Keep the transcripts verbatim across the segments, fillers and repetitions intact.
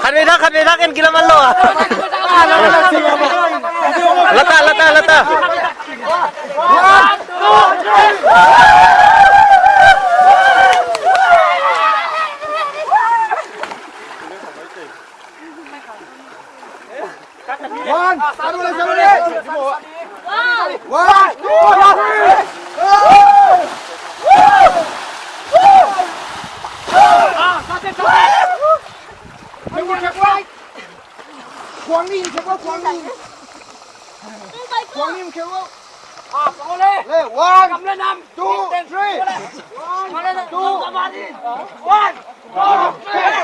Khat vei thak, khat vei thak, en kila man lou a. La ta, la ta, la ta. One, one, two, three. Kuang ni, kuang ni. Kuang ni, kuang ni. Ah, pangole. Le, one, two, three. One, two, one, two, three.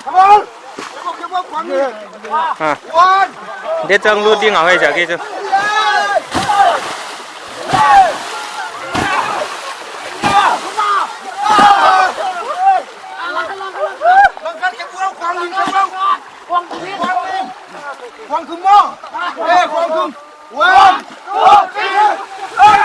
Come on! Ha. One! Dia chang lut ding a hoih zak hi chu. Langkhat ke buang, kuang lim ke buang. Kuang lim. Kuang kum mo. Eh, kuang kum. One, two, three, four.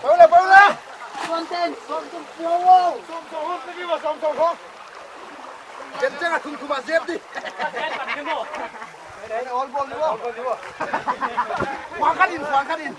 Paula, Paula. Suan ten. Ken chenga thum thum a zep di. All ball ni bo. Kuang khat in, kuang khat in.